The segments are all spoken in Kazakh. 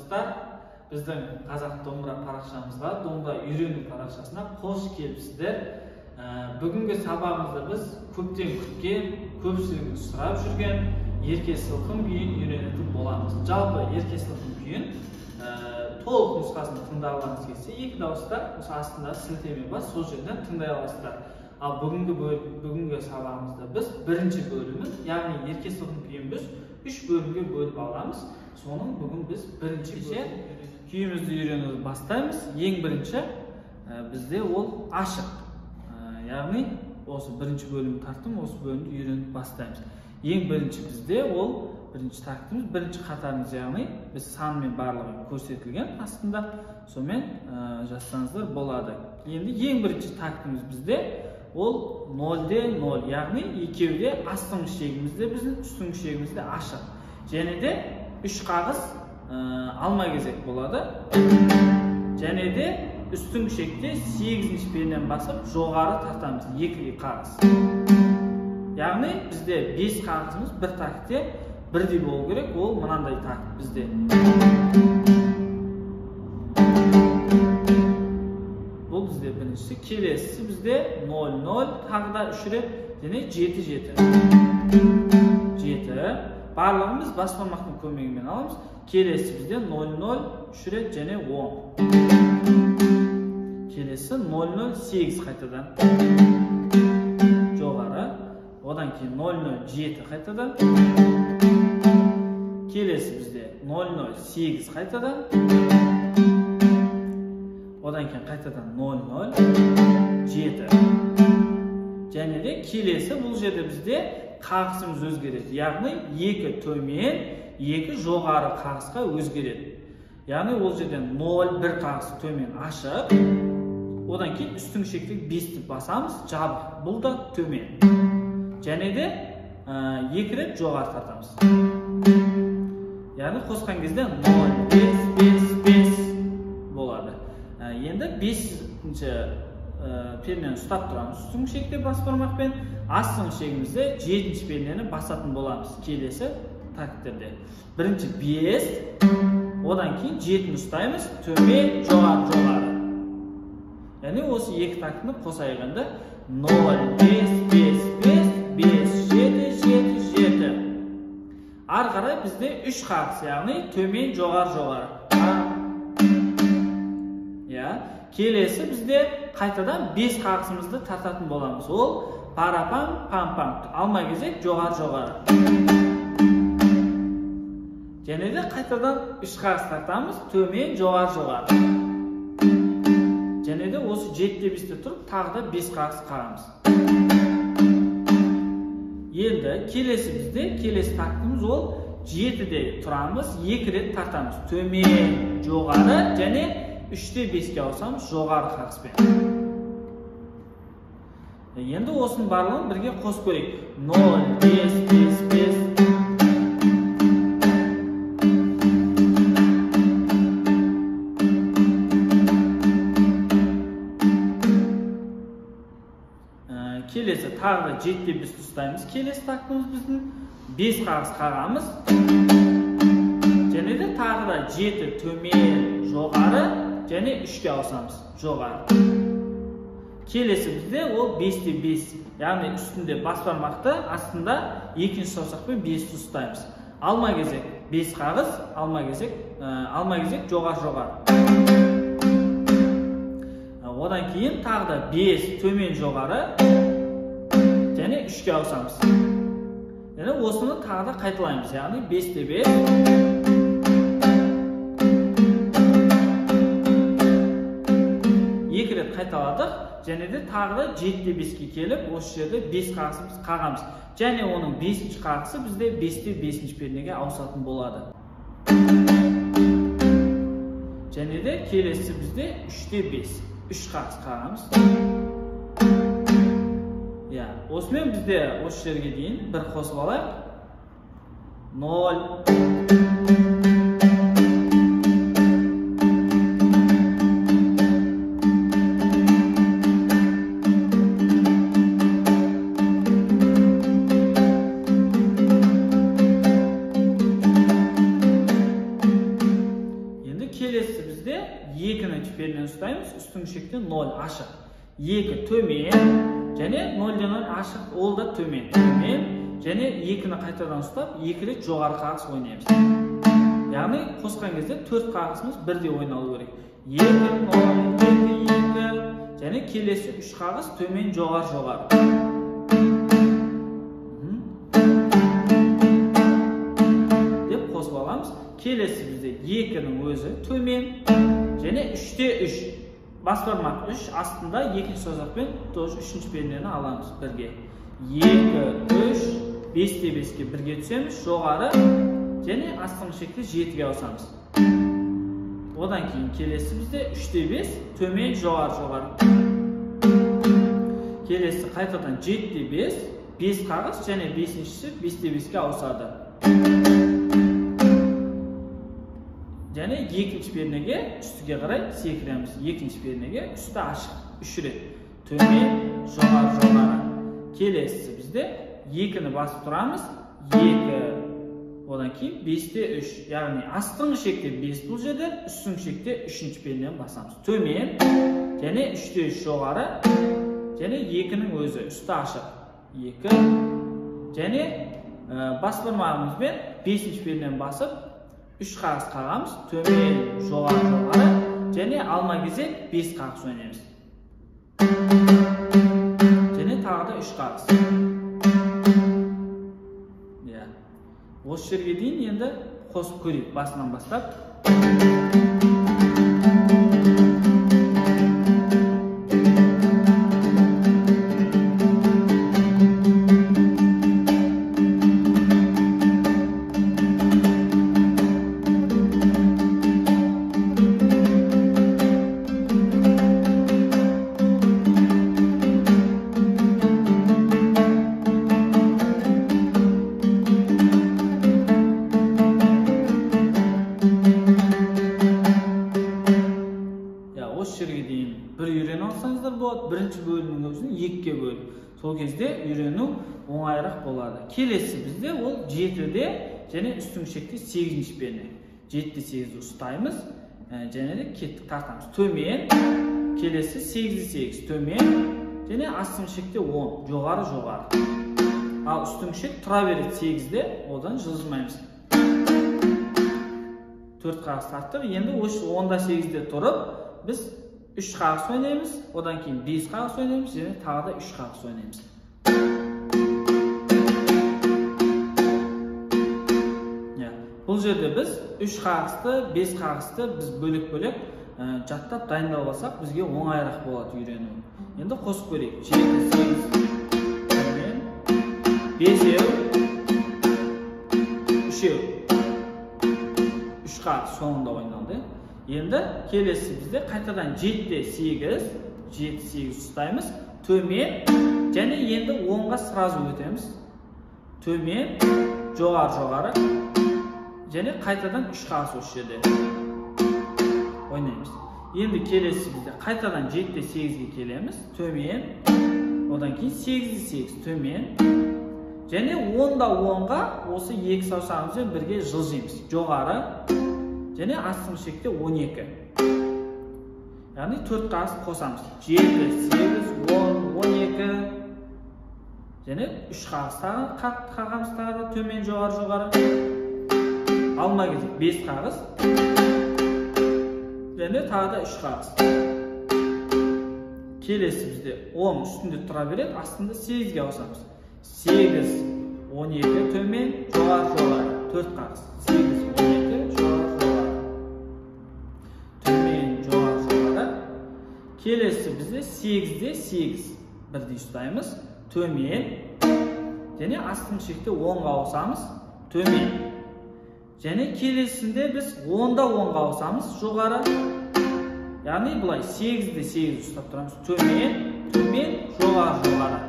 Достар, біздің қазақ домбыра парақшамызға, домбыра үйрену парақшасына қош келіпсіздер. Бүгінгі сабағымызда біз көптен күткен, көпшілігін сұрап жүрген Ерке сылқым күйін үйренетін боламыз. Жалпы Ерке сылқым күйін толық нұсқасын тыңдағыларыңыз келсе, екі дауыста осы астында сілтеме бар, сол жерден тыңдай аласыздар. Ал бүгінгі сабағымызда біз бірінші бөлімін, яғни Ерке сылқым күйін біз үш бөлімге бөліп аламыз. Соның бүгін біз бірінші күйімізді үйренуді бастаймыз. Ең бірінші бізде ол ашық. Яғни осы бірінші бөлім тарттым, осы бөлімді үйреніп бастаймыз. Ең бірінші бізде ол бірінші тактымыз, бірінші қатарымыз, яғни біз санмен барлығы көрсетілген астында, сонымен жазсаңыздар болады. Енді ең бірінші тактымыз бізде ол 0-де 0, яғни екеуде астыңғы шегімізде біздің үстіңгі шегімізде ашық. Және де үш қағыз алма кезек болады. Және де үстіңгі шекте 8-ші пернен басып жоғары тартамыз екі қағыз. Яғни бізде 5 қағызымыз бір тактте бірдей болу керек, ол мынандай такт бізде. Бұл бізде біріншісі. Келесісі бізде 0-0, тағы да 3 рет, және 7-7. 7. Барлығын біз бас бармақтың көмегімен аламыз. Келесі бізде 0-0, 3 рет және 10. Келесі 0-0-8 қайтадан жоғары. Одан кейін 0-0-7 қайтадан. Келесі бізде 0-0-8 қайтадан. Одан кейін қайтадан 0-0-7. Және де келесі бұл жерде бізде қағысымыз өзгереді. Яғни 2 төмен, 2 жоғары қағысқа өзгереді. Яғни ол жерден 0-1 қағысы төмен ашық. Одан кейін үстіңгі шектегі 5-ті басамыз, жабық. Бұл да төмен. Және де 2 рет жоғары тартамыз. Яғни қосқан кезде 0-5-5-5 болады. Енді 5-ші пернені ұстап тұрамыз үстіңгі шекте бас бармақпен, астыңғы шегімізде 7-ші пернені басатын боламыз келесі такттерде. Бірінші 5, одан кейін 7-ні ұстаймыз, төмен, жоғары, жоғары. Яғни осы екі тактіні қосайық енді. 0-5-5-5, 5-7-7-7. Ары қарай бізде 3 қағыс, яғни төмен, жоғары, жоғары. Келесі бізде қайтадан 5 қағысымызды тартатын боламыз. Ол парапам, пам-пам, алма кезек, жоғары, жоғары. Және де қайтадан 3 қағыс тартамыз, төмен, жоғары, жоғары. Және де осы 7-де 5-те тұрып, тағы да 5 қағыс қағамыз. Енді келесі бізде, келесі тактымыз ол 7-де тұрамыз, 2 рет тартамыз. Төмен, жоғары және 3-де 5-ке ауысамыз жоғары қағыспен. Енді осының барлығын бірге қосып көрейік. 0-5-5-5. Келесі тағы да 7-де 5-ті ұстаймыз. Келесі тактымыз біздің 5 қағыс қағамыз. Және де тағы да 7 төмен, жоғары және 3-ке ауысамыз, жоғары. Келесі бізде ол 5-де 5, яғни үстінде бас бармақты, астында екінші саусақпен 5-ті ұстаймыз. Алма кезек 5 қағыз, алма кезек, жоғары, жоғары. Одан кейін тағы да 5 төмен, жоғары және 3-ке ауысамыз. Және осыны тағы да қайталаймыз, яғни 5-де 5. Екі рет қайталадық, және де тағы да 7-де 5-ке келіп, осы жерде 5 қағысы біз қағамыз. Және оның 5-ші қағысы бізде 5-де 5-ші пернеге ауысатын болады. Және де келесі бізде 3-де 5, 3 қағыс қағамыз. Осымен бізде осы жерге дейін бір қосып алайық. 0. пернені ұстаймыз, үстіңгі шекте 0 ашық. 2 төмен және 0-0 ашық, ол да төмен. Төмен және 2-ні қайтадан ұстап, 2 рет жоғары қағыс ойнаймыз. Яғни қосқан кезде 4 қағысымыз бірдей ойналу керек. 2, 0, 2, 2 және келесі 3 қағыс төмен, жоғары, жоғары. Деп қосып аламыз. Келесі бізде 2-нің өзі төмен және 3-те 3. Бас бармақ 3, астында екінші саусақпен тоже үшінші пернені аламыз бірге. 2, 3, 5-те 5-ке бірге түсеміз, жоғары және астыңғы шекте 7-ге ауысамыз. Одан кейін келесі бізде 3-те 5, төмен, жоғары, жоғары. Келесі қайтадан 7-те 5, 5 қағыс және 5-шісі 5-те 5-ке ауысады. Және екінші пернеге үстіге қарай секіреміз. Екінші пернеге үсті ашық 3 рет. Төмен, жоғары, жоғары. Келесі бізде 2-ні басып тұрамыз. 2, одан кейін 5-те 3. Яғни астыңғы шекте 5 бұл жерде, үстіңгі шекте 3-ші пернені басамыз. Төмен және 3-те 3 жоғары және 2-нің өзі үсті ашық. 2 және бас бармағымызбен 5-ші пернені басып 3 қағыс қағамыз, төмен, жоғары, жоғары және алма кезек 5 қағыс ойнаймыз. Және тағы да 3 қағыс. Иә. Осы жерге дейін енді қосып көрейік, басынан бастап. Бірінші бөлімнің өзін 2-ге бөліп, сол кезде үйрену оңайырақ болады. Келесі бізде ол 7-де және үстіңгі шекте 8-ші перне. 7-де 8-ді ұстаймыз және де кеттік тартамыз. Төмен, келесі 8-де 8 төмен және астыңғы шекте 10, жоғары, жоғары. Ал үстіңгі шек тұра береді 8-де, одан жылжымаймыз. 4 қағыс тарттық. Енді осы 10-да 8-де тұрып, біз 3 қағыс ойнаймыз, одан кейін 5 қағыс ойнаймыз және тағы да 3 қағыс ойнаймыз. Бұл жерде біз 3 қағысты, 5 қағысты біз бөлек-бөлек жаттап дайындап алсақ, бізге оңайырақ болады үйрену. Енді қосып көрейік. 7, 8, төмен, 5, 3, 3 қағыс соңында ойналды. Енді келесі бізде қайтадан 7-те 8, 7, 8 ұстаймыз, төмен және енді 10-ға сразу өтеміз. Төмен, жоғары, жоғары және қайтадан 3 қағыс осы жерде ойнаймыз. Енді келесі бізде қайтадан 7-те 8-ге келеміз, төмен, одан кейін 8-те 8 төмен және 10-да 10-ға осы екі саусағымызбен бірге жылжимыз. Жоғары және астыңғы шекте 12. Яғни 4 қағыс қосамыз. 7, 8, 10, 12 және 3 қағыс қағамыз тағы да төмен, жоғары, жоғары. Алма кезек 5 қағыс және тағы да 3 қағыс. Келесі бізде 10 үстінде тұра береді, астында 8-ге ауысамыз. 8, 12 төмен, жоғары, жоғары, 4 қағыс. 8, 12 жоғары, жоғары. Төмен, жоғары, жоғары. Келесі бізде 8-де 8 бірдей ұстаймыз, төмен және астыңғы шекте 10-ға ауысамыз, төмен. Және келесінде біз 10-да 10-ға ауысамыз, жоғары. Яғни былай 8-де 8 ұстап тұрамыз, төмен, төмен, жоғары, жоғары.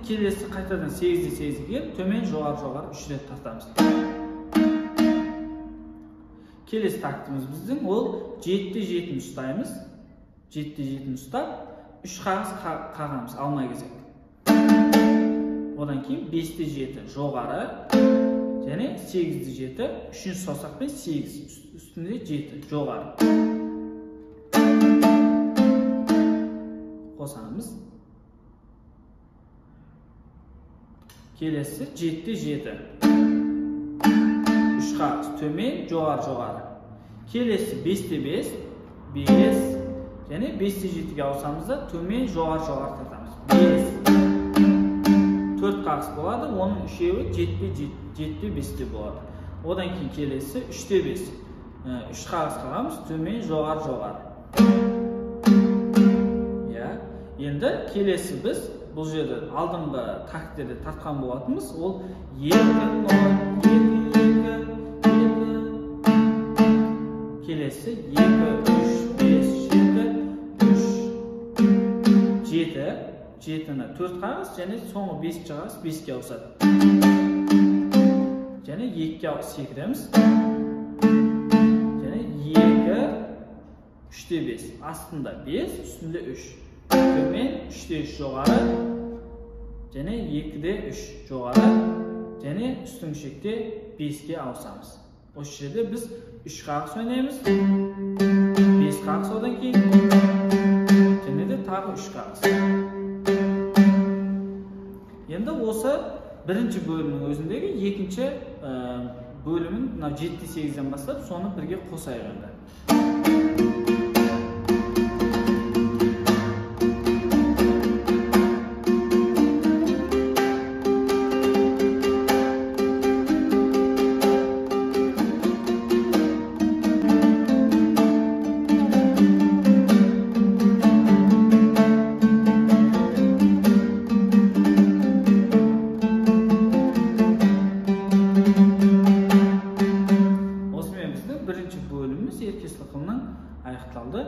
Келесі қайтадан 8-де 8-ге келіп, төмен, жоғары, жоғары 3 рет тартамыз. Келесі тактымыз біздің ол 7-де 7-ні ұстаймыз. 7-де 7-ні ұстап, 3 қағыс қағамыз, алма кезек. Одан кейін 5-те 7 жоғары және 8-де 7, үшінші саусақпен 8, үстінде 7 жоғары. Қосамыз. Келесі 7-те 7. 3 қағыс төмен, жоғары, жоғары. Келесі 5-те 5, 5 және 5-те 7-ге ауысамыз да төмен, жоғары, жоғары тартамыз. 5. 4 қағыс болады, оның үшеуі 7-те 5-те болады. Одан кейін келесі 3-те 5. 3 қағыс қаламыз, төмен, жоғары, жоғары. Иә. Енді келесі біз бұл жерде алдыңғы такттерде тартқан болатынбыз. Ол 2, 0, 2, 2, 2. Келесі 2, 3, 5, 7, 3, 7. 7-ні 4 қағыс және соңғы 5 қағыс 5-ке ауысады. Және 2-ге секіреміз. Және 2, 3-те 5. Астында 5, үстінде 3. Төмен, 3-те 3 жоғары, және 2-де 3 жоғары, және үстіңгі шекте 5-ке ауысамыз. Осы жерде біз 3 қағыс ойнаймыз, 5 қағыс одан кейін, және де тағы 3 қағыс. Енді осы бірінші бөлімнің өзіндегі екінші бөлімін мынау 7-те 8-ден бастап соны бірге қосайық енді. Аяқталды.